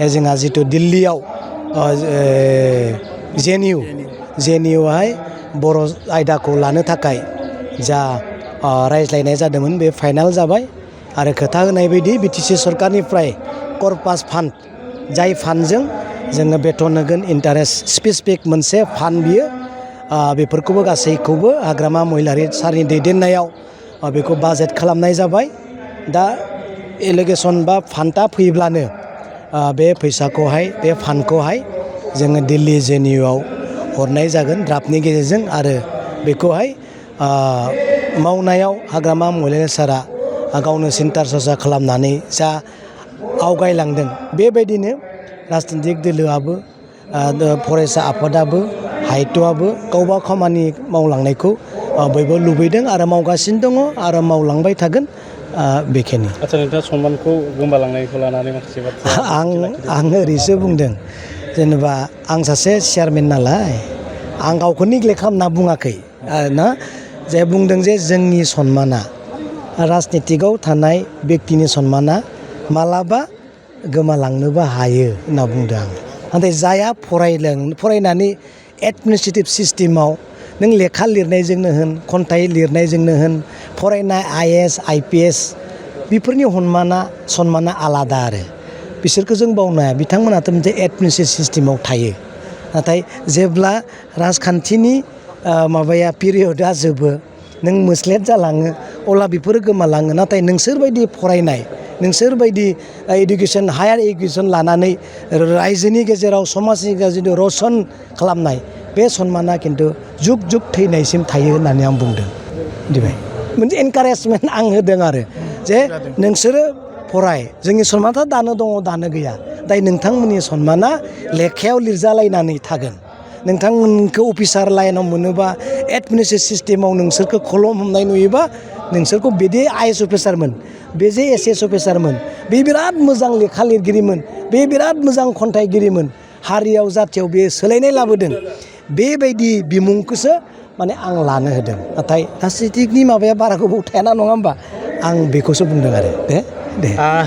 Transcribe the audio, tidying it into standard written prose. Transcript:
जोंहा जितु दिल्लीयाव जेएनइउआवहाय बर' आयदाखौ लानो थाखाय जा रायज्लायनाय जादोंमोन बे फाइनाल जाबाय आरो खोथा होनाय बायदि बिटिसि सरकारनिफ्राय कर्पास फान्ड जाय फान्डजों जोङो बेथन होगोन इन्टारेस्ट स्पेसिफिक मोनसे फान्ड बियो बेफोरखौबो गासैखौबो हाग्रामा महिलारि सारनि दैदेननायाव बेखौ बाजेट खालामनाय जाबाय दा एलिगेसन बा फान्डआ फैब्लानो बे फैसाखौहाय बे फान्डखौहाय जोङो दिल्ली जेएनइउआव हरनाय जागोन ड्राफ्टनि गेजेरजों आरो बेखौहाय मावनायाव हाग्रामा महिलारि सारा गावनो सिन्ता सरसा खालामनानै जा आवगायलांदों बेबायदिनो राजनितिक दोलोआबो फरायसा आफादाबो हायत'आबो गावबा खामानि मावलांनायखौ बयबो लुबैदों आरो मावगासिनो दङ आरो मावलांबाय थागोन बेखिनि। आच्चा नोंथाङा सनमानखौ गोमालांनायखौ लानानै माखासे बाथ्रा आं ओरैसो बुंदों जेनेबा आं सासे चेयारमेन नालाय आं गावखौ नेग्लेक्ट खालामना बुङाखै ना जे बुंदों जे जोंनि सनमाना राजनितिकआव थानाय बेक्तिनि सनमाना मालाबा गोमालांनोबो हायो होनना बुंदों आं नाथाय जायहा फरायनानै एडमिनिस्ट्रेटिभ सिस्टेमाव नों लेखा लिरनायजोंनो होन खन्थाइ लिरनायजोंनो होन फरायनाय IAS IPS बेफोरनि सनमाना आलादा आरो बिसोरखौ जों बावनो हाया बिथांमोनाथ' मोनसे एडमिनिस्ट्रेटिभ सिस्टेमाव थायो नाथाय जेब्ला राजखान्थिनि माबाया पिरियडआ जोबो नों मोस्लेट जालाङो अब्ला बेफोरो गोमालाङो नाथाय नोंसोरबायदि फरायनाय नोंसोरबायदि इडुकेसन हायार इडुकेसन लानानै रायजोनि गेजेराव समाजनि गेजेराव रसन खालामनाय बे सनमाना खिन्थु जुग जुग थैनायसिम थायो होननानै आं बुंदों दिबाय मोनसे एनकारेजमेन्ट आं होदों आरो जे नोंसोरो फराय जोंनि सनमाना दानो दङ दानो गैया दाय नोंथांमोननि सनमाना लेखायाव लिरजालायनानै थागोन नोंथांमोनखौ अफिसार लाइनाव मोनोबा एडमिनिस्ट्रेटिभ सिस्टेमाव नोंसोरखौ खलम हमनाय नुयोबा नोंसोरखौ बेदि IAS अफिसारमोन बे जे SS अफिसारमोन बे बिराद मोजां लेखा लिरगिरिमोन बे बिराद मोजां खन्थाइगिरिमोन हारियाव जाथियाव बे सोलायनाय लाबोदों बेबायदि बिमुंखौसो माने आं लानो होदों नाथाय राजनितिकनि माबाया बारा गोबाव थायाना नङा होमबा आं बेखौसो बुंदों आरो दे